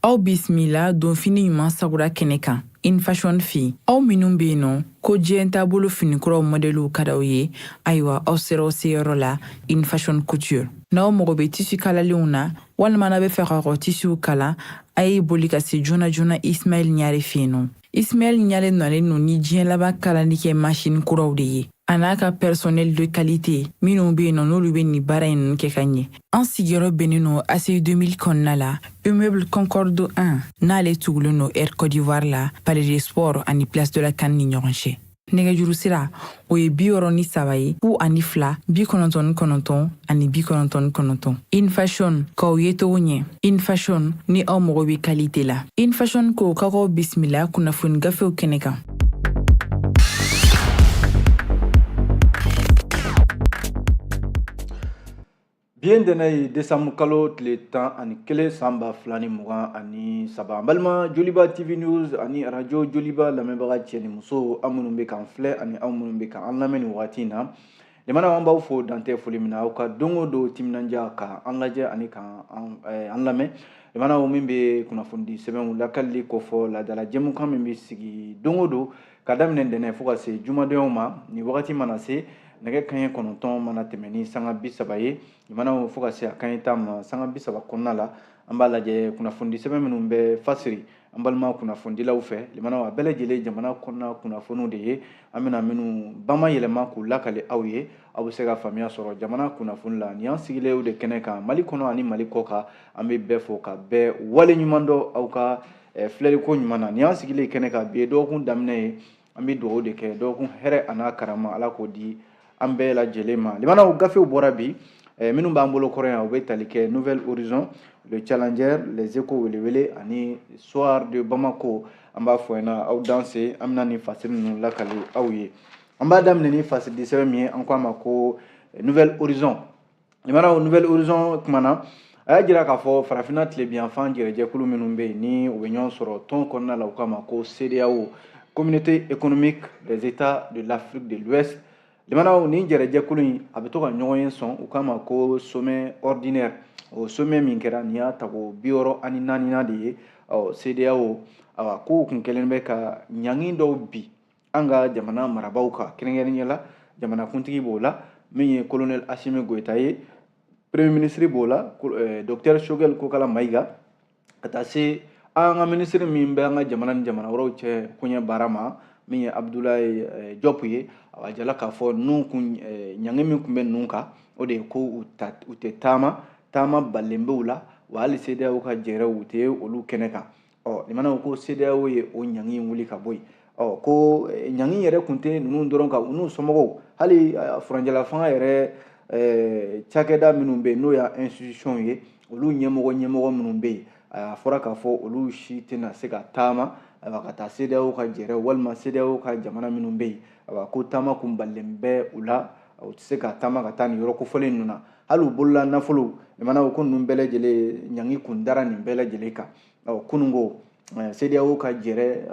Aw bisimila donfini ɲuman sagura kɛnɛ kan InFashion fɛ yen. Aw minnu bɛ yen nɔ ko diɲɛ taabolo finikuraw mɔdɛliw ka d'aw ye, ayiwa aw sera aw seyɔrɔ la InFashion Couture. N'aw mago bɛ tisi kalalenw na walima n'aw bɛ fɛ k'aw ka tisiw kala, a ye boli ka se joona joona Ismaɛl Ɲare fɛ yen nɔ. Ismaɛl Ɲare nalen don ni diɲɛ laban kalalikɛ masini kuraw de ye, a n'a ka personnel de qualité minnu bɛ yen nɔ n'olu bɛ nin baara in ninnu kɛ ka ɲɛ. An sigiyɔrɔ bɛnnen don ACI 2000 kɔnɔna la, immeuble Concorde 1, n'ale tugulen don Air Côte d'Ivoire la, Palais des Sports ani Place de la CAN ni ɲɔgɔn cɛ. Nɛgɛjuru sira o ye 63 ye 02 99 ani 99. InFashion k'aw ye cogo ɲɛ. InFashion, ni aw mago bɛ qualité la. InFashion ko k'aw bisimila kunnafoni gafew kɛnɛ kan. Bi ye ntɛnɛn ye, desanburu kalo tile 11 san 2023. An balima Joliba TV News ani arajo Joliba lamɛnbaga cɛ ni muso, aw minnu bɛ k'an filɛ ani aw minnu bɛ k'an lamɛn nin waati in na, limanaw, an b'aw fo dantɛ foli min na aw ka don o don timinandiya ka an lajɛ ani ka an lamɛn. Limanaw, min bɛ kunnafonidi sɛbɛnw lakalili kofɔ, laadala jɛmukan min bɛ sigi don o don ka daminɛ ntɛnɛn fo ka se jumadonyaw ma, nin wagati mana se, nɛgɛ kanɲɛ 9 mana tɛmɛ ni sanga 30 ye, limanaw, fo ka se a kanɲɛ 10 ma, sanga 30 kɔnɔna la, an b'a lajɛ kunnafonidi sɛbɛn minnu bɛ fasiri an balima kunnafonidilaw fɛ. Limanaw, a bɛɛ lajɛlen jamana kɔnɔna kunnafoniw de ye, an bɛna minnu bama yɛlɛma k'u lakale aw ye, aw bɛ se ka faamuya sɔrɔ jamana kunnafoni la. Nin y'an sigilen de kɛnɛ kan, Mali kɔnɔ ani Mali kɔ kan. An bɛ bɛɛ fo ka bɛɛ wale ɲuman dɔn aw ka filɛliko ɲuman na. Nin y'an sigilen kɛnɛ kan, bi ye dɔgɔkun daminɛ ye, an bɛ dugawu de kɛ, dɔgɔkun hɛrɛ a n'a karama, Ala k'o di an bɛɛ lajɛlen ma. Limanaw, gafew bɔra bi, minnu b'an bolo kɔrɔ yan, u bɛ tali kɛ Nouvel Horizon, Le Challenger, Les Échos, Welewele ani Soir de Bamako. An b'a fɔ ɲɛna aw danse, an bɛna nin fasiri ninnu lakale aw ye. An b'a daminɛ ni fasiridi sɛbɛn min ye, an ko a ma ko Nouvel Horizon. Limanaw, Nouvel Horizon kumana, a y'a jira k'a fɔ farafinna tilebinyanfan jɛrɛjɛkulu minnu bɛ yen ni u bɛ ɲɔgɔn sɔrɔ tɔn kɔnɔna la, u k'a ma ko CEDEAO, Communauté économique des États de l'Afrique de l'Ouest. Limanaw, nin jɛrɛjɛkulu in a bɛ to ka ɲɔgɔn ye sɔn, u k'a ma ko sommet ordinaire. O sommet min kɛra nin y'a tako 64nan de ye. Ɔ CEDEAO, awa, k'u kun kɛlen bɛ ka ɲangi dɔw bi an ka jamana marabaaw kan, kɛrɛnkɛrɛnnenya la jamanakuntigi b'o la, min ye colonel Assimi Goïta ye, premier ministre b'o la, docteur Choguel Kokalla Maïga, ka taa se an ka ministre min bɛ an ka jamana ni jamana wɛrɛw cɛ koɲɛ baara ma, min ye Abdoulaye Diop ye. A jala k'a fɔ ninnu kun ɲangi min kun bɛ ninnu kan, o de ye ko u tɛ taama, taama balilen bɛ u la, wa hali CEDEAO ka jɛrɛw, u tɛ olu kɛnɛ kan. Ɔ limanaw, ko CEDEAO ye o ɲangi in wuli ka bɔ yen. Ɔ ko ɲangi yɛrɛ kun tɛ ninnu dɔrɔn kan, u n'u somɔgɔw, hali furancɛla fanga yɛrɛ cakɛda minnu bɛ yen, n'o y'a institution ye, olu ɲɛmɔgɔ minnu bɛ yen, a fɔra k'a fɔ olu si tɛna se ka taama, ayiwa, ka taa CEDEAO ka jɛrɛ walima CEDEAO ka jamana minnu bɛ yen. Ayiwa, ko taama kun balilen bɛ u la, u tɛ se ka taama ka taa nin yɔrɔ kofɔlen ninnu na. Hali u bolola nafolo, limanaw, ko ninnu bɛɛ lajɛlen ɲangi kun dara nin bɛɛ lajɛlen kan. Ɔ kununko CEDEAO ka jɛrɛ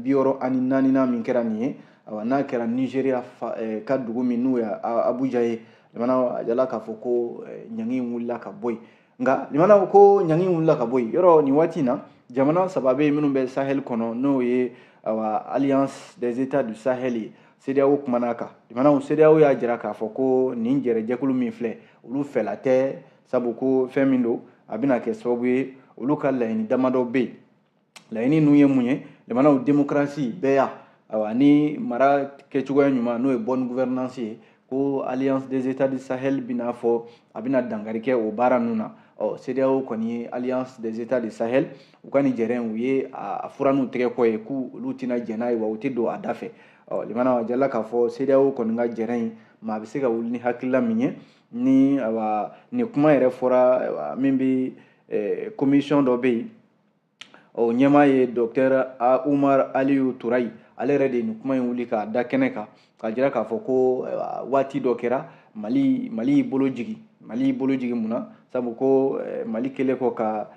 64nan min kɛra nin ye, ayiwa, n'a kɛra Nigéria ka dugu min n'o ye Abuja ye, limanaw, a jala k'a fɔ ko ɲangi in wulila ka bɔ yen. Nka limanaw, ko ɲangi in wulila ka bɔ yen yɔrɔ, nin waati in na, jamana saba bɛ yen minnu bɛ Sahel kɔnɔ, n'o ye, ayiwa, Alliance des États du Sahel ye. CEDEAO kumana a kan. Limanaw, CEDEAO y'a jira k'a fɔ ko nin jɛrɛjɛkulu min filɛ, olu fɛla tɛ, sabu ko fɛn min don, a bɛna kɛ sababu ye, olu ka laɲini damadɔ bɛ yen. Laɲini ninnu ye mun ye? Limanaw, démocratie, bɛɛya, ayiwa, ni mara kɛcogoya ɲuman, n'o ye bonne gouvernance ye, ko Alliance des États du Sahel bɛna fɔ a bɛna dankari kɛ o baara ninnu na. Ɔ CEDEAO kɔni ye Alliance des États du Sahel, u ka nin jɛrɛ in, u ye a fura n'u tɛgɛ kɔ ye k'u olu tɛna jɛn n'a ye, wa u tɛ don a da fɛ. Ɔ limanaw, a jala k'a fɔ CEDEAO kɔni ka jɛrɛ in, maa bɛ se ka wuli ni hakilila min ye, ni ayiwa, nin kuma yɛrɛ fɔra, ayiwa, min bɛ commission dɔ bɛ yen, o ɲɛmaa ye docteur Umar Aliyu Turayi, ale yɛrɛ de ye nin kuma in wuli k'a da kɛnɛ kan, k'a jira k'a fɔ ko waati dɔ kɛra, Mali y'i bolo jigin. Mali y'i bolo jigin mun na? Sabu ko Mali kɛlen kɔ ka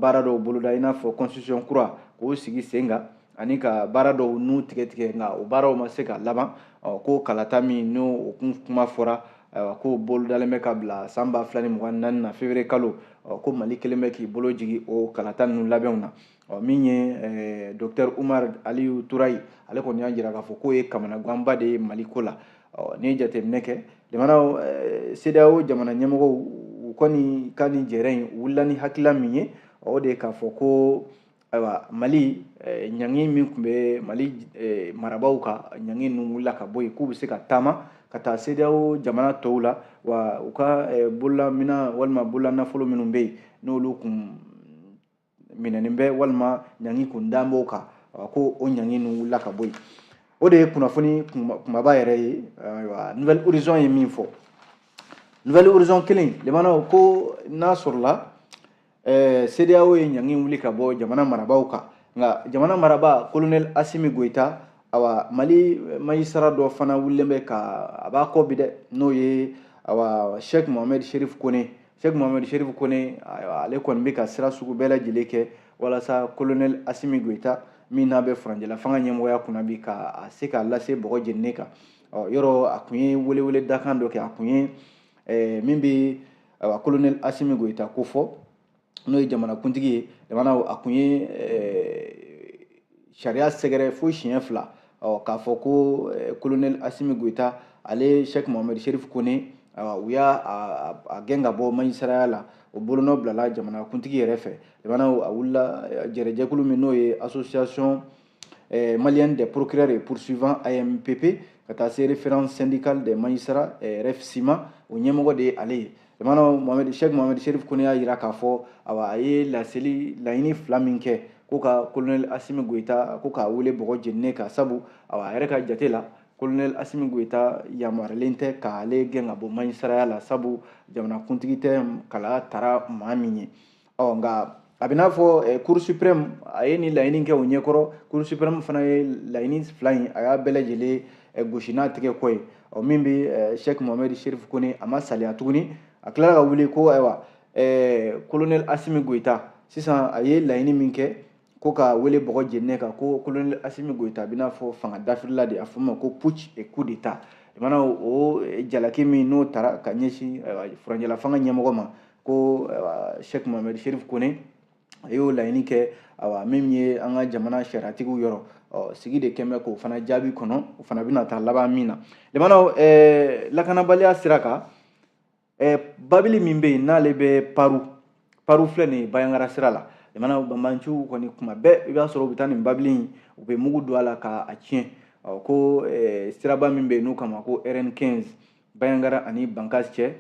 baara dɔw boloda, i n'a fɔ constitution kura k'o sigi sen kan, ani ka baara dɔw n'u tigɛ tigɛ, nka o baaraw ma se ka laban. Ko kalata min n'o kun kuma fɔra, Ayiwa, ko bolodalen bɛ ka bila san 2024 na février kalo. Ko Mali kelen bɛ k'i bolo jigin o kalata ninnu labɛnw na. Min ye docteur Umar Aliyu Turayi, ale kɔni y'a jira k'a fɔ k'o ye kamanaganba de ye Mali ko la. N'i ye jateminɛ kɛ, jamanaw CEDEAO jamana ɲɛmɔgɔw, u kɔni ka nin jɛrɛ in, u wulila ni hakilila min ye, o de ye k'a fɔ ko ayiwa, Mali ɲangi min tun bɛ Mali marabaaw kan, ɲangi ninnu wulila ka bɔ yen, k'u bɛ se ka taama ka taa CEDEAO jamana tɔw la, wa u ka bololaminan walima bololanafolo minnu bɛ yen, n'olu kun minɛnen bɛ walima ɲangi kun dan b'o kan, ko o ɲangi ninnu wulila ka bɔ yen. O de ye kunnafoni kumaba yɛrɛ ye. Ayiwa, Nouvel Horizon ye min fɔ, Nouvel Horizon kelen limanaw ko n'a sɔrɔla CEDEAO ye ɲangi wuli ka bɔ jamana marabaaw kan, nka jamana marabaa colonel Assimi Goïta, awa, Mali magistrat dɔ fana wulilen bɛ ka a b'a kɔ bi dɛ, n'o ye awa Cheikh Mohamed Cherif Kone. Cheikh Mohamed Cherif Kone, ayiwa, ale kɔni bɛ ka sira sugu bɛɛ lajɛlen kɛ walasa colonel Assimi Goïta min n'a bɛ furancɛla fanga ɲɛmɔgɔya kunna bi, ka a se k'a lase bɔgɔ jeninen kan. Ɔ yɔrɔ, a kun ye welewele dakan dɔ kɛ, a kun ye min bɛ ayiwa colonel Assimi Goïta ko fɔ, n'o ye jamanakuntigi ye. Jamana, a kun ye sariya sɛgɛrɛ fo siɲɛ 2, ɔ k'a fɔ ko colonel Assimi Goïta, ale Cheikh Mohamed Cherif Kone, u y'a a gɛn ka bɔ magistrat la. O bolonɔ bilala jamanakuntigi yɛrɛ fɛ. Jamana, a wulila jɛrɛjɛkulu min n'o ye Association malienne des procureurs et poursuivants AMPP, ka taa se Référence syndicale des magistrats REFSIMA, o ɲɛmɔgɔ de ye ale ye. Jamana, Mohamed Cheikh Mohamed Cherif Kone y'a jira k'a fɔ awa, a ye laseli laɲini 2 min kɛ, ko ka colonel Assimi Goïta, ko k'a wele bɔgɔ jeninen kan, sabu awa, a yɛrɛ ka jate la, colonel Assimi Goïta yamaruyalen tɛ k'ale gɛn ka bɔ magistrat la, sabu jamanakuntigi tɛ kala tara maa min ye. Ɔ nka a bɛ n'a fɔ Cour suprême a ye nin laɲini kɛ o ɲɛkɔrɔ. Cour suprême fana ye laɲini 2 in, a y'a bɛɛ lajɛlen gosi n'a tigɛ kɔ ye. Ɔ min bɛ Cheikh Mohamed Cherif Kone, a ma saliya tuguni, a tilala ka wuli ko ayiwa, colonel Assimi Goïta sisan, a ye laɲini min kɛ ko ka wele bɔgɔ jeninen kan, ko colonel Assimi Goïta bɛ n'a fɔ fanga dafirila de, a fɔ ma ko putsch et coup d'état. Jamana, o jalaki min n'o taara ka ɲɛsin furancɛla fanga ɲɛmɔgɔ ma, ko Cheikh Mohamed Cherif Kone a y'o laɲini kɛ, awa, min ye an ka jamana sariyatigiw yɔrɔ, ɔ sigi de kɛn bɛ k'o fana jaabi kɔnɔ, o fana bɛna taa laban min na. Jamana, lakanabaliya sira kan, babili min bɛ yen n'ale bɛ Paru, Paru filɛ nin ye Bandiagara sira la. Jamana, banbanciw kɔni, kuma bɛɛ i b'a sɔrɔ u bɛ taa nin babili in, u bɛ mugu don a la k'a tiɲɛ. Ɔ ko siraba min bɛ yen n'u kama ko RN15, Bandiagara ani Bankass cɛ,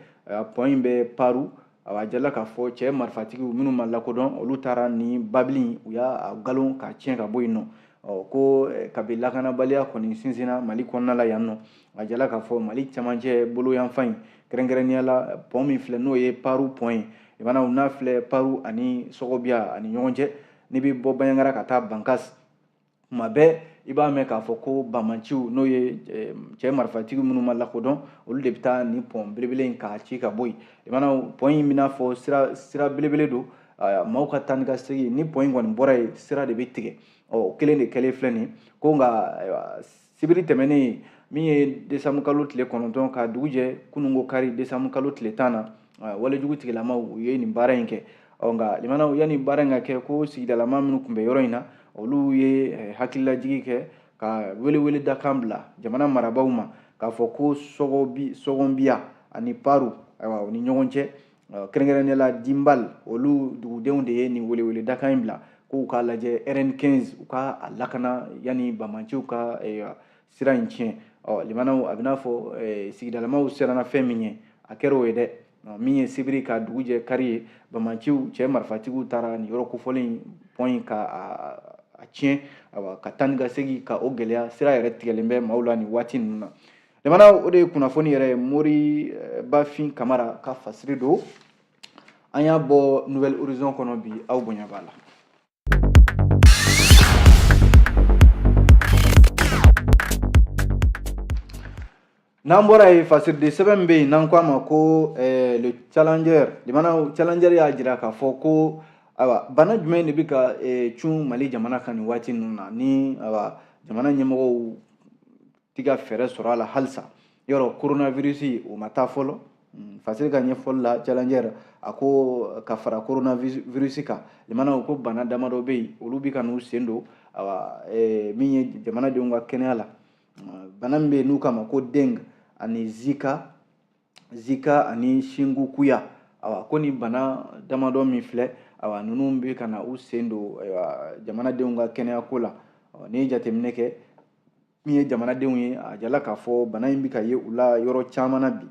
pont in bɛ Paru. A jala k'a fɔ cɛ marifatigiw minnu ma lakodɔn, olu taara ni babili in, u y'a galon k'a tiɲɛ ka bɔ yen nɔ. Ɔ ko kabi lakanabaliya kɔni sinsinna Mali kɔnɔna la yan nɔ, a jala k'a fɔ Mali camancɛ bolo yanfan in, kɛrɛnkɛrɛnnenya la pont min filɛ n'o ye Paru pont ye, jamana n'a filɛ Paru ani Sɔgɔbiya ani ɲɔgɔn cɛ, n'i bɛ bɔ Bandiagara ka taa Bankass, kuma bɛɛ i b'a mɛn k'a fɔ ko banbanciw, n'o ye cɛ marifatigiw minnu ma lakodɔn, olu de bɛ taa nin pont belebele in k'a ci ka bɔ yen. Jamana, pont in bɛna fɔ sira belebele don, maaw ka taa ni ka segin, ni pont in kɔni bɔra yen, sira de bɛ tigɛ. Ɔ o kelen de kɛlen filɛ nin ko, nka sibiri tɛmɛnen min ye décembre kalo tile 9 ka dugu jɛ kununko kari décembre kalo tile 10 na, walejugu tigilamaw u ye nin baara in kɛ. Ɔ nka limanaw, yanni baara in ka kɛ, ko sigidalama minnu tun bɛ yɔrɔ in na, olu ye hakililajigi kɛ ka welewele dakan bila jamana marabaaw ma k'a fɔ ko Sɔgɔnbiya ani Paru, ayiwa, u ni ɲɔgɔn cɛ, kɛrɛnkɛrɛnnenya la Dinbal, olu dugudenw de ye nin welewele dakan in bila k'u k'a lajɛ RN15, u ka a lakana yanni banbanciw ka sira in tiɲɛ. Ɔ limanaw, a bɛ n'a fɔ sigidalamaw siranna fɛn min ye, a kɛra o ye dɛ. Min ye sibiri ka dugu jɛ kari ye, banbanciw cɛ marifatigiw taara nin yɔrɔ kofɔlen pont in ka a tiɲɛ, awa, ka taa ni ka segin ka o gɛlɛya, sira yɛrɛ tigɛlen bɛ maaw la nin waati ninnu na. Jamana, o de ye kunnafoni yɛrɛ ye. Mori Bafin Kamara ka fasiri don, an y'a bɔ Nouvel Horizon kɔnɔ bi, aw bonya b'a la. N'an bɔra yen, fasiriden sɛbɛn min bɛ yen n'an ko a ma ko le Challenger, limanaw, Challenger y'a jira k'a fɔ ko ayiwa, bana jumɛn de bɛ ka cun Mali jamana kan nin waati ninnu na, ni ayiwa, jamana ɲɛmɔgɔw ti ka fɛɛrɛ sɔrɔ a la halisa. Yɔrɔ coronavirus o ma taa fɔlɔ. Fasiri ka ɲɛfɔli la, Challenger a ko ka fara coronavirus kan, limanaw ko bana damadɔ bɛ yen, olu bɛ ka n'u sen don awa min ye jamanadenw ka kɛnɛya la. Bana min bɛ yen n'u k'a ma ko dengue ani Zika ani chikungunya, awa ko nin bana damadɔ min filɛ, awa ninnu bɛ ka na u sen don ayiwa jamanadenw ka kɛnɛyako la. N'i ye jateminɛ kɛ min ye jamanadenw ye, a jala k'a fɔ bana in bɛ ka ye u la yɔrɔ caman na bi.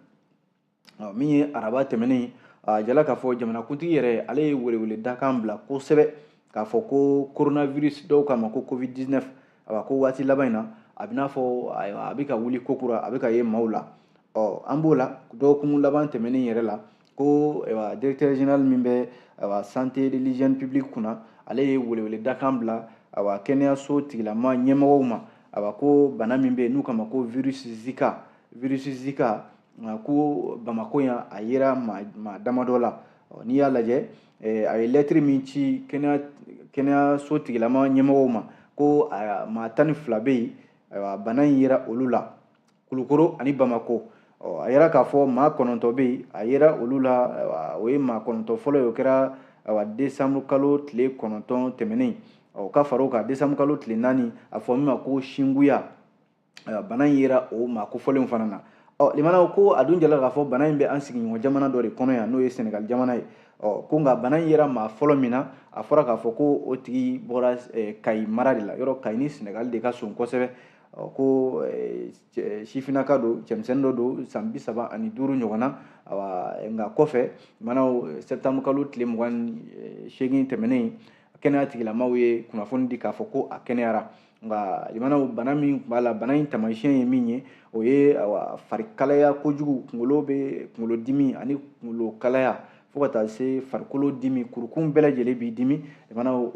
Min ye araba tɛmɛnen, a jala k'a fɔ jamanakuntigi yɛrɛ, ale ye welewele dakan bila kosɛbɛ k'a fɔ ko coronavirus, dɔw k'a ma ko Covid-19, awa ko waati laban in na a bɛ n'a fɔ ayiwa a bɛ ka wuli kokura, a bɛ ka ye maaw la. Ɔ an b'o la dɔgɔkun laban tɛmɛnen yɛrɛ la, ko ayiwa directeur général min bɛ ayiwa santé de l'hygiène publique kunna, ale ye welewele dakan bila ayiwa kɛnɛyaso tigilama ɲɛmɔgɔw ma, ayiwa ko bana min bɛ yen n'u k'a ma ko virus Zika, ko Bamako yan a yera maa damadɔ la. N'i y'a lajɛ, a ye lɛtiri min ci kɛnɛyaso tigilama ɲɛmɔgɔw ma, ko maa 12 bɛ yen, ayiwa bana in yera olu la Kulukoro ani Bamako. A yera k'a fɔ maa 9 bɛ yen, a yera olu la, o ye maa 9 fɔlɔ ye, o kɛra ayiwa décembre kalo tile 9 tɛmɛnen. Ɔ ka fara o kan, décembre kalo tile 4, a fɔ min ma ko chikungunya, bana in yera o maa kofɔlenw fana na. Ɔ limanaw ko a dun jala k'a fɔ bana in bɛ an sigiɲɔgɔn jamana dɔ de kɔnɔ yan, n'o ye Senegal jamana ye. Ɔ ko nka bana in yera maa fɔlɔ min na, a fɔra k'a fɔ ko o tigi bɔra Kayi mara de la. Yɔrɔ Kayi ni Senegal de ka surun kosɛbɛ. Ɔ ko sifinnaka don, cɛmisɛnnin dɔ don, san 35 ɲɔgɔn na. Awa nka kɔfɛ limanaw, septembre kalo tile 28 tɛmɛnen, kɛnɛya tigilamaaw ye kunnafoni di k'a fɔ ko a kɛnɛyara. Nka limanaw, bana min tun b'a la, bana in taamasiyɛn ye min ye, o ye awa farikalaya kojugu, kunkolo bɛ kunkolodimi ani kunkolo kalaya, fo ka taa se farikolo dimi, kurukun bɛɛ lajɛlen b'i dimi. Limanaw,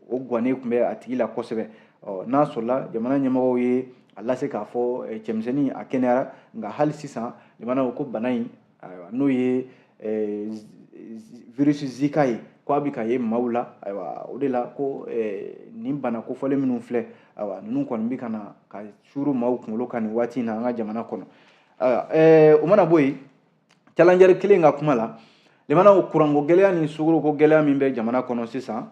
o guwanen tun bɛ a tigi la kosɛbɛ. Ɔ n'a sɔrɔla jamana ɲɛmɔgɔw ye a lase k'a fɔ cɛmisɛnnin a kɛnɛyara, nka hali sisan limanaw, ko bana in n'o ye virus Zika ye, ko a bɛ ka ye maaw la. Ayiwa o de la ko nin bana kofɔlen minnu filɛ, ayiwa ninnu kɔni bɛ ka na ka suuru maaw kunkolo kan nin waati in na an ka jamana kɔnɔ. Ayiwa o mana bɔ yen, Challenger kelen ka kuma la, limanaw, kuranko gɛlɛya ni sukoroko gɛlɛya min bɛ jamana kɔnɔ sisan,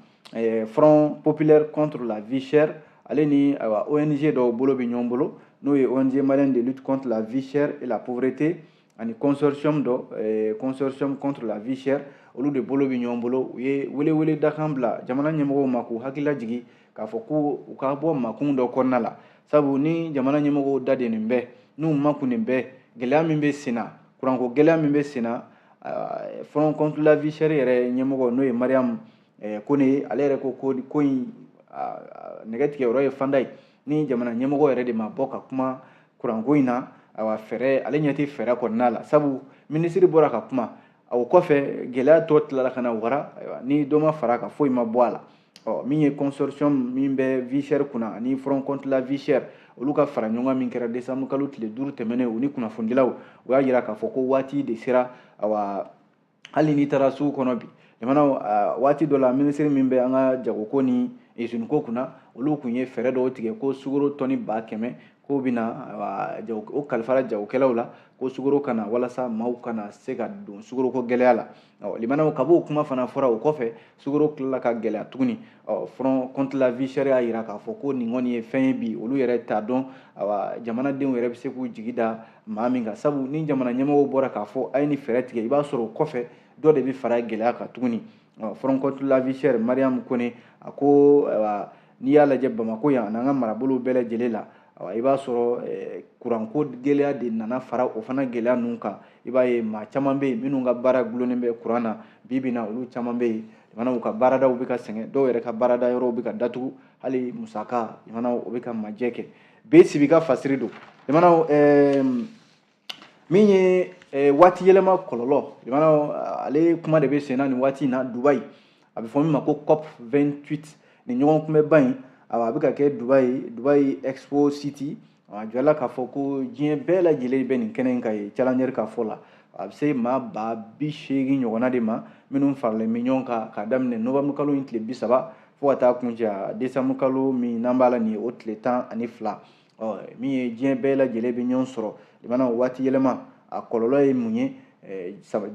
Front populaire contre la vie chère, ale ni ayiwa ONG dɔw bolo bɛ ɲɔgɔn bolo, n'o ye ONG malien de lutte contre la vie chère et la pauvreté ani consortium dɔ, Consortium contre la vie chère, olu de bolo bɛ ɲɔgɔn bolo. U ye welewele dakan bila jamana ɲɛmɔgɔw ma k'u hakili lajigin k'a fɔ ko u ka bɔ makun dɔ kɔnɔna la, sabu ni jamana ɲɛmɔgɔw da de nin bɛɛ n'u makunnen bɛɛ gɛlɛya min bɛ sen na, kuranko gɛlɛya min bɛ sen na. Front contre la vie chère yɛrɛ ɲɛmɔgɔ, n'o ye Mariam Kone, ale yɛrɛ ko ko in nɛgɛ tigɛyɔrɔ ye fanda ye, ni jamana ɲɛmɔgɔ yɛrɛ de ma bɔ ka kuma kuranko in na, ayiwa fɛɛrɛ ale ɲɛ tɛ fɛɛrɛ kɔnɔna la, sabu minisiri bɔra ka kuma, o kɔfɛ gɛlɛya tɔ tilala ka na wara. Ayiwa ni dɔ ma fara kan, foyi ma bɔ a la. Ɔ min ye consortium min bɛ vie chère kunna ani Front contre la vie chère, olu ka fara ɲɔgɔn min kɛra décembre kalo tile 5 tɛmɛnen, u ni kunnafonidilaw, u y'a jira k'a fɔ ko waati de sera. Awa hali n'i taara sugu kɔnɔ bi, jamana waati dɔ la, minisiri min bɛ an ka jagoko ni usine ko kunna, olu tun ye fɛɛrɛ dɔw tigɛ ko sukaro tɔni 100 000 k'o bɛna o kalifara jagokɛlaw la, ko sukaro kana walasa maaw kana se ka don sukaroko gɛlɛya la. Ɔ limanaw, ka b'o kuma fana fɔra, o kɔfɛ sukaro tilala ka gɛlɛya tuguni. Ɔ Front contre la vie chère y'a jira k'a fɔ ko nin kɔni ye fɛn ye bi, olu yɛrɛ t'a dɔn awa jamanadenw yɛrɛ bɛ se k'u jigi da maa min kan, sabu ni jamana ɲɛmɔgɔw bɔra k'a fɔ a ye nin fɛɛrɛ tigɛ, i b'a sɔrɔ o kɔfɛ dɔ de bɛ fara gɛlɛya kan tuguni. Ɔ Front contre la vie chère, Mariam Kone, a ko ayiwa n'i y'a lajɛ Bamako yan n'an ka marabolow bɛɛ lajɛlen la, awa i b'a sɔrɔ kuranko gɛlɛya de nana fara o fana gɛlɛya ninnu kan. I b'a ye maa caman bɛ yen minnu ka baara gulonnen bɛ kuran na bi bi in na, olu caman bɛ yen limanaw, u ka baaradaw bɛ ka sɛgɛn, dɔw yɛrɛ ka baarada yɔrɔw bɛ ka datugu, hali musaka limanaw, o bɛ ka majɛ kɛ. Bi sibi ka fasiri don limanaw, min ye waati yɛlɛma kɔlɔlɔ, limanaw, ale kuma de bɛ sen na nin waati in na Dubayi, a bɛ fɔ min ma ko COP 28. Nin ɲɔgɔn kunbɛba in, awa a bɛ ka kɛ Dubayi, Dubayi Expo City. A jɔla k'a fɔ ko diɲɛ bɛɛ lajɛlen bɛ nin kɛnɛ in kan ye. Challenger ka fɔ la, a bɛ se maa 80 000 ɲɔgɔnna de ma minnu faralen bɛ ɲɔgɔn kan k'a daminɛ novembre kalo in tile 30 fo ka taa kuncɛ décembre kalo min n'an b'a la nin ye, o tile 12. Min ye diɲɛ bɛɛ lajɛlen bɛ ɲɔgɔn sɔrɔ limanaw waati yɛlɛma a kɔlɔlɔ ye mun ye?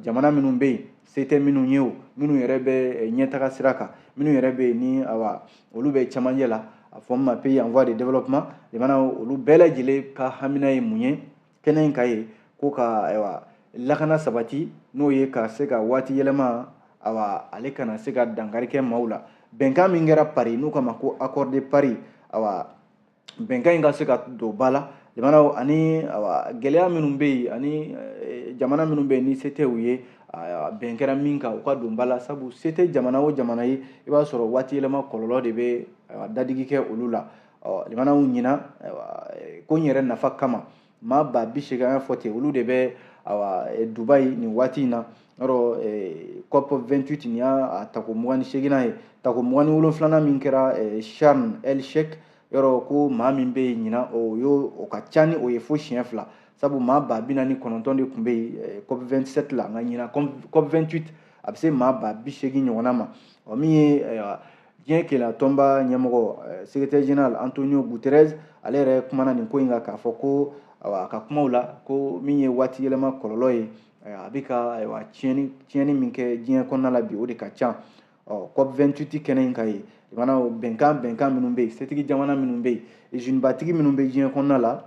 Jamana minnu bɛ yen se tɛ minnu ye, o minnu yɛrɛ bɛ ɲɛtaga sira kan, minnu yɛrɛ bɛ yen ni awa olu bɛ camancɛ la, a fɔ min ma pays en voie de développement, limanaw olu bɛɛ lajɛlen ka hamina ye mun ye kɛnɛ in ka ye ko ka ayiwa lakana sabati, n'o ye ka se ka waati yɛlɛma awa ale kana se ka dankari kɛ maaw la. Bɛnkan min kɛra Paris n'u k'a ma ko accord de Paris, awa bɛnkan in ka se ka don ba la limanaw, ani awa gɛlɛya minnu bɛ yen ani jamana minnu bɛ yen ni se tɛ u ye, bɛn kɛra min kan u ka don ba la, sabu se tɛ jamana o jamana ye, i b'a sɔrɔ waati yɛlɛma kɔlɔlɔ de bɛ dadigi kɛ olu la. Limanaw ɲina ko n yɛrɛ nafa kama maa 80,000 an y'a fɔ ten, olu de bɛ awa Dubaï nin waati in na. Yɔrɔ COP 28 nin y'a tako 28nan ye, tako 27nan min kɛra Sharm El Sheikh, yɔrɔ ko maa min bɛ yen ɲina o y'o o ka ca ni o ye fo siɲɛ 2, sabu maa 49,000 de tun bɛ yen COP 27 la, nka ɲina COP 28 a bɛ se maa 80,000 ɲɔgɔnna ma. Min ye diɲɛ kelenya tɔnba ɲɛmɔgɔ secrétaire général Antonio Guterres, ale yɛrɛ kumana nin ko in kan k'a fɔ ko a ka kumaw la ko min ye waati yɛlɛma kɔlɔlɔ ye, a bɛ ka ayiwa tiɲɛni min kɛ diɲɛ kɔnɔna la bi, o de ka ca. COP 28 kɛnɛ in ka ye limanaw bɛnkan minnu bɛ yen, setigi jamana minnu bɛ yen, usine batigi minnu bɛ diɲɛ kɔnɔna la,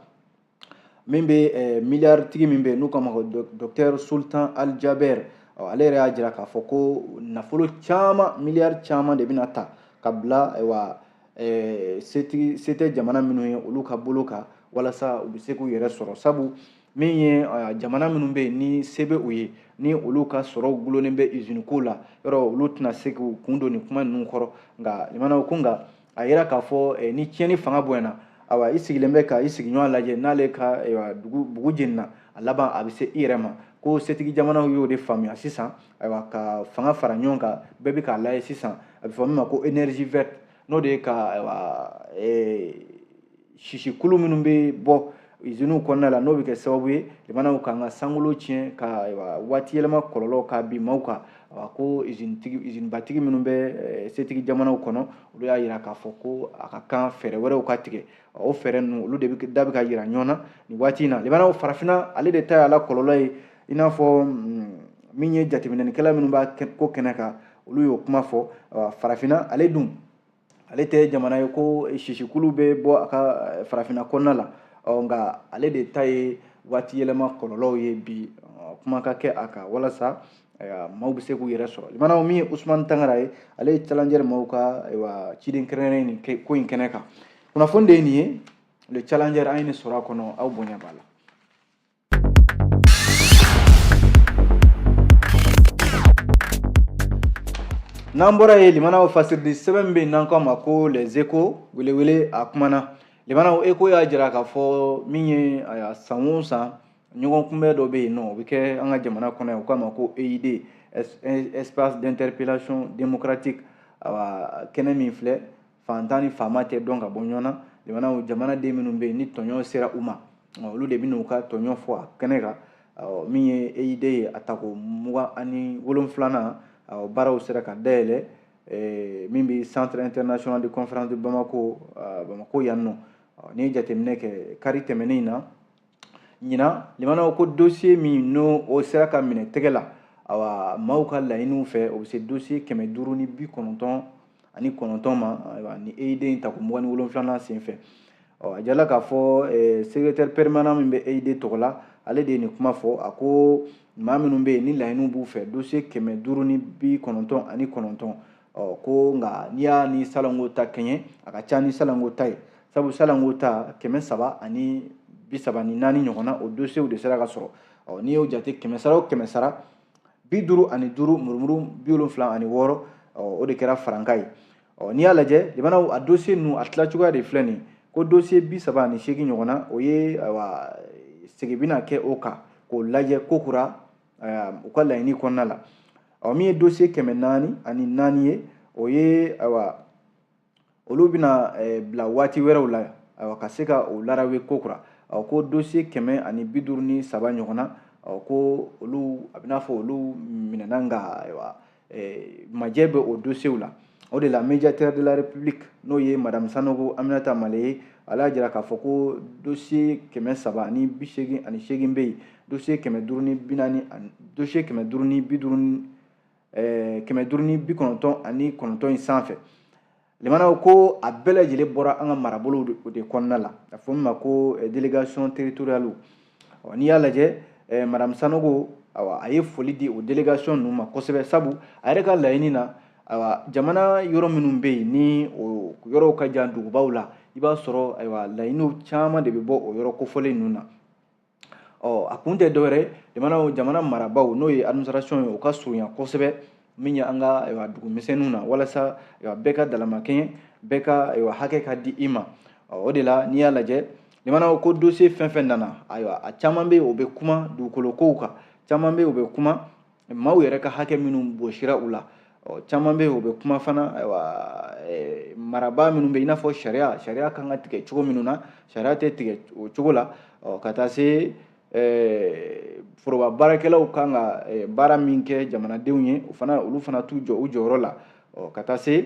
min bɛ milliard tigi min bɛ yen n'u k'a ma ko docteur Sultan Al Jaber, ale yɛrɛ y'a jira k'a fɔ ko nafolo caman, miliyari caman de bɛna ta ka bila ayiwa setigi se tɛ jamana minnu ye olu ka bolo kan, walasa u bɛ se k'u yɛrɛ sɔrɔ, sabu min ye jamana minnu bɛ yen ni se bɛ u ye, ni olu ka sɔrɔw gulonnen bɛ usine ko la, yɔrɔ olu tɛna se k'u kun don nin kuma ninnu kɔrɔ. Nka limanaw ko nka a yira k'a fɔ ni tiɲɛni fanga bonyana, awa i sigilen bɛ ka i sigiɲɔgɔn lajɛ n'ale ka ayiwa dugu bugu jenina, a laban a bɛ se i yɛrɛ ma. Ko setigi jamanaw y'o de faamuya sisan, ayiwa ka fanga fara ɲɔgɔn kan, bɛɛ bɛ k'a lajɛ sisan, a bɛ fɔ min ma ko énergie verte, n'o de ye ka ayiwa sisikulu minnu bɛ bɔ usines kɔnɔna la, n'o bɛ kɛ sababu ye limanaw k'an ka sankolo tiɲɛ, ka ayiwa waati yɛlɛma kɔlɔlɔ k'a bin maaw kan. Ayiwa ko usine batigi minnu bɛ setigi jamanaw kɔnɔ, olu y'a jira k'a fɔ ko a ka kan fɛɛrɛ wɛrɛw ka tigɛ. O fɛɛrɛ ninnu olu de bɛ da bɛ ka jira ɲɔgɔn na nin waati in na. Limanaw farafinna ale de ta y'a la kɔlɔlɔ ye, i n'a fɔ min ye jateminɛlikɛla minnu b'a ko kɛnɛ kan, olu y'o kuma fɔ. Farafinna ale dun ale tɛ jamana ye ko sisikulu bɛ bɔ a ka farafinna kɔnɔna la, nka ale de ta ye waati yɛlɛma kɔlɔlɔw ye bi, kuma ka kɛ a kan walasa maaw bɛ se k'u yɛrɛ sɔrɔ. Limanaw min ye Usumani Tangara ye, ale ye Challenger maaw ka ayiwa ciden kɛrɛnkɛrɛnnen nin ko in kɛnɛ kan. Kunnafoni de ye nin ye, le Challenger an ye nin sɔrɔ a kɔnɔ, aw bonya b'a la. N'an bɔra yen, limanaw fasiridi sɛbɛn min bɛ yen n'an k'a ma ko Les Échos, welewele a kumana. Limanaw Écho y'a jira k'a fɔ min ye san o san ɲɔgɔn kunbɛn dɔ bɛ yen nɔ, o bɛ kɛ an ka jamana kɔnɔ yan, u k'a ma ko EID, espace d'interpellation démocratique. Awa kɛnɛ min filɛ, fantan ni faama tɛ dɔn ka bɔ ɲɔgɔn na. Limanaw jamanaden minnu bɛ yen ni tɔɲɔ sera u ma, olu de bɛ n'u ka tɔɲɔ fɔ a kɛnɛ kan. Min ye EID ye, a tako 27nan baaraw sera ka dayɛlɛ min bɛ centre international de conférence de Bamako, Bamako yan nɔ. N'i ye jateminɛ kɛ kari tɛmɛnen in na ɲinan, limanaw ko dossier min n'o o sera ka minɛ tɛgɛ la, awa maaw ka laɲiniw fɛ, o bɛ se dossier 599 ma, ayiwa ni EID in tako 27nan sen fɛ. A jirala k'a fɔ secrétaire permanent min bɛ EID tɔgɔ la, ale de ye nin kuma fɔ. A ko maa minnu bɛ yen ni laɲiniw b'u fɛ, dossier 599, ko nka n'i y'a ni salongo ta kɛɲɛ, a ka ca ni salongo ta ye, sabu salongo ta 334 ɲɔgɔnna, o dossier de sera ka sɔrɔ. N'i y'o jate 100 sara o 100 sara, 55 murumuru 76, o de kɛra faranka ye. N'i y'a lajɛ limanaw a dossier ninnu a tila cogoya de filɛ nin ye, ko dossier 38 ɲɔgɔnna, o ye ayiwa segin bɛna kɛ o kan k'o lajɛ kokura u ka laɲini kɔnɔna la. Min ye dossier 404 ye, o ye ayiwa olu bɛna bila waati wɛrɛw la, ayiwa ka se ka o larawe kokura. Ko dossier 153 ɲɔgɔnna, ko olu a bɛ n'a fɔ olu minɛna, nka ayiwa majɛ bɛ o dossierw la. O de la médiateur de la République, n'o ye madame Sanogo Aminata Male ye, ale y'a jira k'a fɔ ko dossier 388 bɛ yen, dossier 540 ani dossier 550, 599 in sanfɛ. Limanaw, ko a bɛɛ lajɛlen bɔra an ka marabolow de kɔnɔna la, a fɔ min ma ko délégation territoriale. N'i y'a lajɛ, madame Sanogo, awa, a ye foli di o délégation ninnu ma kosɛbɛ, sabu a yɛrɛ ka laɲini na, ayiwa, jamana yɔrɔ minnu bɛ yen ni o yɔrɔw ka jan dugubaw la, i b'a sɔrɔ, ayiwa, laɲiniw caman de bɛ bɔ o yɔrɔ kofɔlen ninnu na. Ɔ, a kun tɛ dɔwɛrɛ, jamana marabaaw, n'o ye administration ye, o ka surunya kosɛbɛ min ye an ka, ayiwa, dugu misɛnninw na, walasa, ayiwa, bɛɛ ka dalamakɛɲɛ, bɛɛ ka, ayiwa, hakɛ ka di i ma. O de la, n'i y'a lajɛ, limanaw, ko dossier fɛn fɛn nana, ayiwa, a caman bɛ yen, o bɛ kuma dugukolo kow kan, caman bɛ yen, o bɛ kuma maaw yɛrɛ ka hakɛ minnu bɔsira u la, ɔ, caman bɛ yen, o bɛ kuma fana, ayiwa, marabaa minnu bɛ yen, i n'a fɔ sariya kan ka tigɛ cogo minnu na, sariya tɛ tigɛ o cogo la, ɔ, ka taa se foroba baarakɛlaw kan ka baara min kɛ jamanadenw ye, o fana, olu fana t'u jɔ u jɔyɔrɔ la, ɔ, ka taa se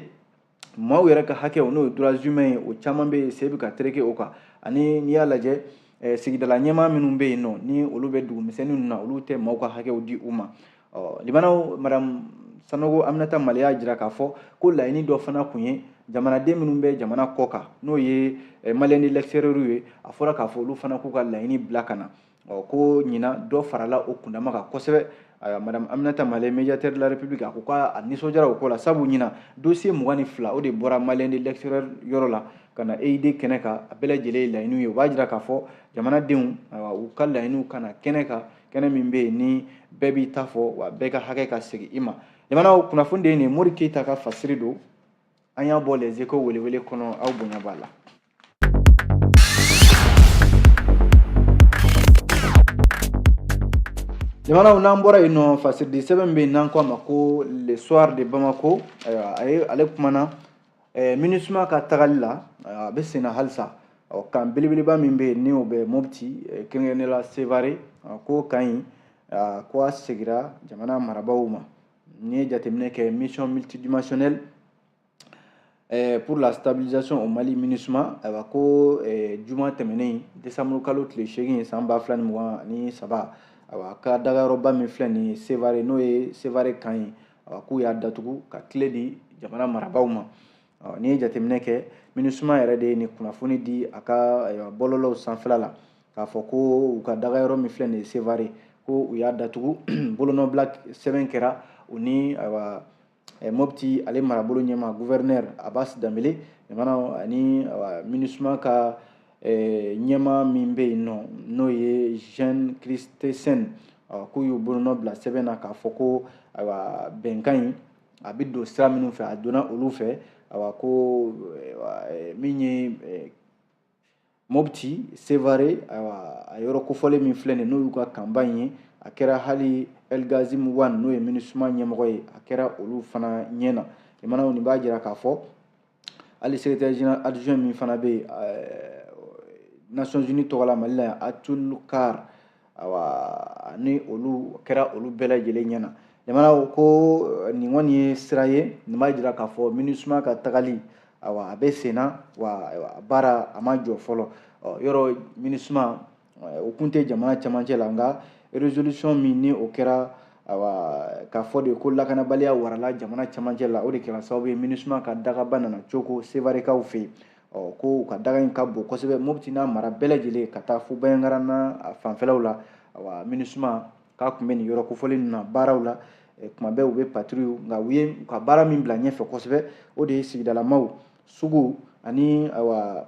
maaw yɛrɛ ka hakɛw, n'o ye droits humains ye, o caman bɛ yen, sen bɛ ka tereke o kan. Ani n'i y'a lajɛ, sigidala ɲɛmaa minnu bɛ yen nɔ, ni olu bɛ dugumisɛnnin ninnu na, olu tɛ maaw ka hakɛw di u ma. Ɔ, limanaw, madame Sanogo Aminata Male y'a jira k'a fɔ ko laɲini dɔ fana kun ye jamanaden minnu bɛ jamana kɔ kan, n'o ye Maliens de l'extérieur ye, a fɔra k'a fɔ olu fana k'u ka laɲini bila ka na. Ɔ, ko ɲinan dɔ farala o kundama kan kosɛbɛ. Ayiwa, madame Aminata Male, médiateur de la République, a ko k'a nisɔndiyara o ko la, sabu ɲinan dossier 22, o de bɔra Maliens de l'extérieur yɔrɔ la ka na EID kɛnɛ kan. A bɛɛ lajɛlen ye laɲiniw ye. O b'a jira k'a fɔ jamanadenw, ayiwa, u ka laɲiniw ka na kɛnɛ kan, kɛnɛ min bɛ yen ni bɛɛ b'i ta fɔ, wa bɛɛ ka hakɛ ka segin i ma. Limanaw, kunnafoni de ye nin ye. Mori Keyita ka fasiri don, an y'a bɔ Les Échos welewele kɔnɔ. Aw bonya b'a la. Jamanaw, n'an bɔra yen nɔ, fasiridi sɛbɛn bɛ yen n'an ko a ma ko Le Soir de Bamako, ayiwa, a ye ale kumana MINUSMA ka tagali la, a bɛ sen na halisa. Ɔ, camp belebeleba min bɛ yen ni o bɛ Mopti, kɛrɛnkɛrɛnnenya la Sevare, ko camp in, ko a segira jamana marabaaw ma. N'i ye jateminɛ kɛ, mission multidimensionnelle pour la stabilisation au Mali, MINUSMA, ayiwa, ko juma tɛmɛnen, décembre kalo tile 8 san 2023, ayiwa, ka dagayɔrɔba min filɛ nin ye Sevare, n'o ye Sevare camp ye, ayiwa, k'u y'a datugu ka tile di jamana marabaaw ma. N'i ye jateminɛ kɛ, MINUSMA yɛrɛ de ye nin kunnafoni di a ka, ayiwa, bɔlɔlɔw sanfɛla la, k'a fɔ ko u ka dagayɔrɔ min filɛ nin ye Sevare, ko u y'a datugu. Bolonɔbila sɛbɛn kɛra u ni, ayiwa, Mopti ale marabolo ɲɛmaa, gouverneur Abbas Dambele jamana, ani, ayiwa, MINUSMA ka ɲɛmaa min bɛ yen nɔ, n'o ye Jean Christensen, k'u y'u bolonɔ bila sɛbɛn na k'a fɔ ko, ayiwa, bɛnkan in a bɛ don sira minnu fɛ, a donna olu fɛ. Ayiwa, ko min ye Mopti Sevare, ayiwa, a yɔrɔ kofɔlen min filɛ nin, n'o y'u ka camp ba in ye, a kɛra hali El Ghazim Wane, n'o ye MINUSMA ɲɛmɔgɔ ye, a kɛra olu fana ɲɛ na. Limanaw, nin b'a jira k'a fɔ hali secrétaire général adjoint min fana bɛ yen Nations Unies tɔgɔ la Mali la yan, Atul Kar, ayiwa, ni olu kɛra olu bɛɛ lajɛlen ɲɛ na. Limanaw, ko nin kɔni ye sira ye, nin b'a jira k'a fɔ MINUSMA ka tagali, ayiwa, a bɛ sen na, wa baara a ma jɔ fɔlɔ. Yɔrɔ MINUSMA o kun tɛ jamana camancɛ la, nka résolution min ni o kɛra, ayiwa, k'a fɔ de ko lakanabaliya warala jamana camancɛ la, o de kɛra sababu ye MINUSMA ka dagaba nana coko Sevarekaw fɛ yen. Ɔ, ko u ka daga in ka bon kosɛbɛ, Mopti n'a mara bɛɛ lajɛlen ka taa fo Bandiagara n'a fanfɛlaw la. Ayiwa, MINUSMA k'a tun bɛ nin yɔrɔ kofɔlen ninnu na baaraw la, tuma bɛɛ u bɛ patrouille, nka u ye u ka baara min bila ɲɛfɛ kosɛbɛ, o de ye sigidalamaw, sugu ani, ayiwa,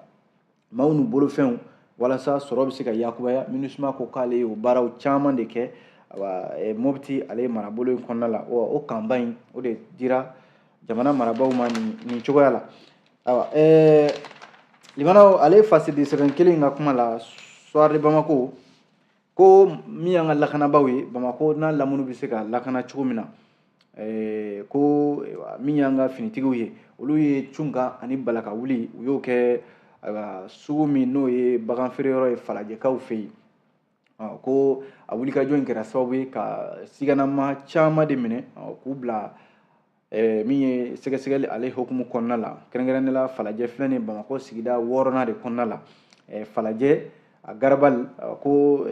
maaw n'u bolofɛnw, walasa sɔrɔ bɛ se ka yakubaya. MINUSMA ko k'ale ye o baaraw caman de kɛ, ayiwa, Mopti ale marabolo in kɔnɔna la. O camp ba in, o de dira jamana marabaaw ma nin cogoya la. Ayiwa, limanaw, ale fasidi sɛbɛn kelen in ka kuma la, Soir de Bamako, ko min y'an ka lakanabaaw ye, Bamako n'a lamunu bɛ se ka lakana cogo min na, ko min y'an ka finitigiw ye, olu ye cunkan ani balaka wuli, u y'o kɛ, ayiwa, sugu min n'o ye bagan feereyɔrɔ ye Falajɛkaw fɛ yen. Ko a wulikajɔ in kɛra sababu ye ka siganama caman de minɛ k'u bila Min ye sɛgɛsɛgɛli ale hukumu kɔnɔna la, kɛrɛnkɛrɛnnenya la Falajɛ filɛ nin Bamakɔ sigida wɔɔrɔnan de kɔnɔna la, Falajɛ a Garabali, ko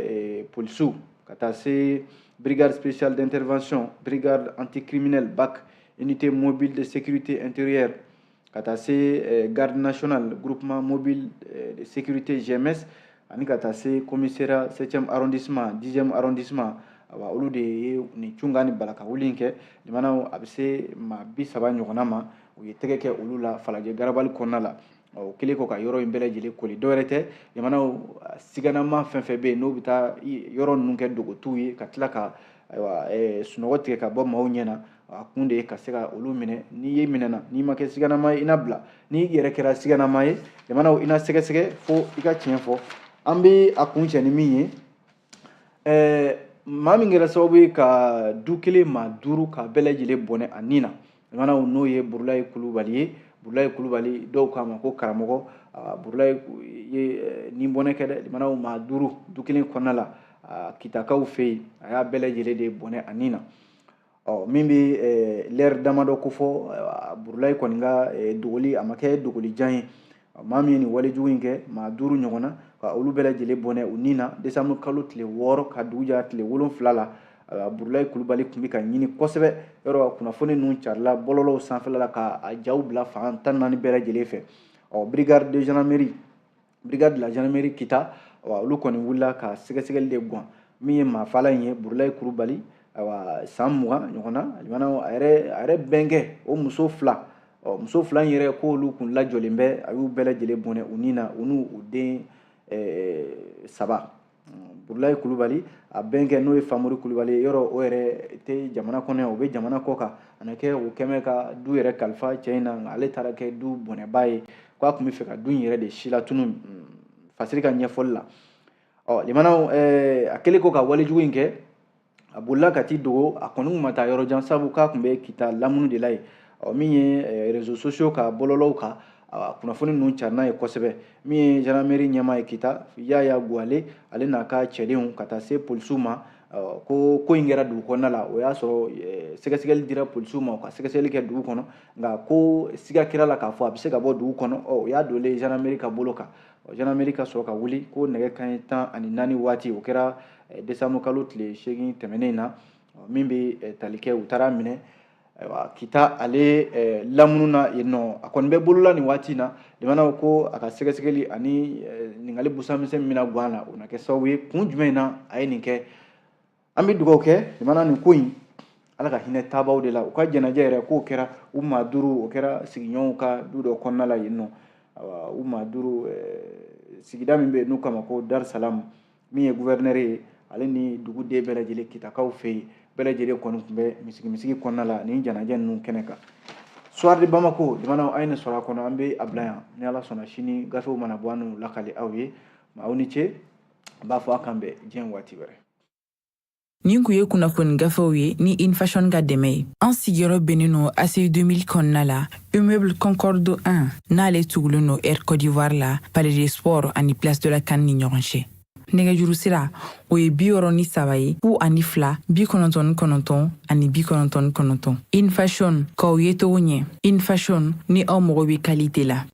polisiw ka taa se brigade spéciale d'intervention, brigade anticriminelle BAC, unité mobile de sécurité intérieure, ka taa se garde nationale, groupement mobile de sécurité GMS, ani ka taa se commissariat 7e arrondissement, 10e arrondissement, awa olu de ye nin cunga ni balaka wuli in kɛ. Limanaw, a bɛ se maa 30 ɲɔgɔnna ma, u ye tɛgɛ kɛ olu la Falajɛ Garabali kɔnɔna la. O kɛlen kɔ ka yɔrɔ in bɛɛ lajɛlen koli, dɔwɛrɛ tɛ, limanaw, siganama fɛn fɛn bɛ yen n'o bɛ taa yɔrɔ ninnu kɛ dogotuw ye ka tila ka, ayiwa, sunɔgɔ tigɛ ka bɔ maaw ɲɛ na, a kun de ye ka se ka olu minɛ. N'i ye minɛna, n'i ma kɛ siganama ye, i na bila. N'i yɛrɛ kɛra siganama ye, limanaw, i na sɛgɛsɛgɛ fo i ka tiɲɛ fɔ. An bɛ a kun cɛ ni min ye, maa min kɛra sababu ye ka du kelen maa duuru ka bɛɛ lajɛlen bɔnɛ a ni na, limanaw, n'o ye Burulayi Kulubali ye. Burulayi Kulubali, dɔw k'a ma ko karamɔgɔ Burulayi, ye nin bɔnɛ kɛ dɛ. Limanaw, maa duuru du kelen kɔnɔna la Kitakaw fɛ yen, a y'a bɛɛ lajɛlen de bɔnɛ a ni na. Ɔ min bɛ lɛri damadɔ kofɔ, Burulayi kɔni ka dogoli a ma kɛ dogoli jan ye. Maa min ye nin walejugu in kɛ, maa duuru ɲɔgɔn na, ka olu bɛɛ lajɛlen bɔnɛ u ni na décembre kalo tile 6 ka dugu jɛ tile 7 la, Burulayi Kulubali tun bɛ ka ɲini kosɛbɛ. Yɔrɔ kunnafoni ninnu carila bɔlɔlɔw sanfɛla la ka a jaw bila fan 14 bɛɛ lajɛlen fɛ. Ɔ brigade de gendarmerie, brigade de la gendarmerie Kita, olu kɔni wulila ka sɛgɛsɛgɛli de gan min ye maafala in ye, Burulayi Kulubali, ayiwa, san 20 ɲɔgɔn na. A yɛrɛ bɛnkɛ, o muso fila, ɔ muso fila in yɛrɛ, k'olu kun lajɔlen bɛ, a y'u bɛɛ lajɛlen bɔnɛ u ni na, u n'u u den saba. Burulayi Kulubali a bɛnkɛ, n'o ye Famori Kulubali ye, yɔrɔ o yɛrɛ tɛ jamana kɔnɔ yan, o bɛ jamana kɔ kan. A na kɛ o kɛmɛ ka du yɛrɛ kalifa cɛ in na, nka ale taara kɛ du bɔnɛba ye, k'a tun bɛ fɛ ka du in yɛrɛ de silatunu, Fasiri ka ɲɛfɔli la. Ɔ limanaw, a kɛlen kɔ ka walejugu in kɛ, a bolila ka t'i dogo. A kɔni ma taa yɔrɔ jan, sabu k'a tun bɛ Kita lamunu de la yen. Ɔ min ye réseaux sociaux ka bɔlɔlɔw kan, kunnafoni ninnu carinna ye kosɛbɛ. Min ye gendarmerie ɲɛmaa ye Kita, Yaya Guwale, ale n'a ka cɛdenw ka taa se polisiw ma, ko ko in kɛra dugu kɔnɔna la. O y'a sɔrɔ sɛgɛsɛgɛli dira polisiw ma, u ka sɛgɛsɛgɛli kɛ dugu kɔnɔ, nka ko siga kɛra la k'a fɔ a bɛ se ka bɔ dugu kɔnɔ. Ɔ o y'a donlen gendarmerie ka bolo kan. Gendarmerie ka sɔrɔ ka wuli ko nɛgɛ kanɲɛ 14 waati, o kɛra décembre kalo tile 8 tɛmɛnen na, min bɛ tali kɛ, u taara minɛ, ayiwa, Kita ale lamunu na yen nɔ. A kɔni bɛ bolola nin waati in na. Limanaw, ko a ka sɛgɛsɛgɛli ani ɲininkali busamisɛn min bɛna gan a la, o na kɛ sababu ye kun jumɛn na a ye nin kɛ. An bɛ dugawu kɛ, limana, nin ko in, Ala ka hinɛ taabaw de la. U ka jɛnajɛ yɛrɛ, k'o kɛra u maa duuru, o kɛra sigiɲɔgɔnw ka du dɔ kɔnɔna la yen nɔ. U maa duuru, sigida min bɛ yen n'u k'a ma ko Dar Salam, min ye gouverneur ye, ale ni duguden bɛɛ lajɛlen Kitakaw fɛ yen, bɛɛ lajɛlen kɔni tun bɛ misigi misigi kɔnɔna la nin jɛnajɛ ninnu kɛnɛ kan. Soir de Bamako, limanaw, an ye nin sɔrɔ a kɔnɔ, an bɛ a bila yan. Ni Ala sɔnna, sini gafew mana bɔ, an n'u lakali aw ye. Aw ni ce, n b'a fɔ a kan bɛn diɲɛ waati wɛrɛ. Nin kun ye kunnafoni gafew ye ni Infashion ka dɛmɛ ye. An sigiyɔrɔ bɛnnen no ACI 2000 kɔnɔna la, immeuble Concorde 1, n'ale tugulen no Air Côte d'Ivoire la, Palais des Sports ani Place de la CAN ni ɲɔgɔn cɛ. Nɛgɛjuru sira, o ye 63 ye, 02 99 ani 99. Infashion, k'aw ye togo ɲɛ. Infashion, ni aw mago bɛ qualité la.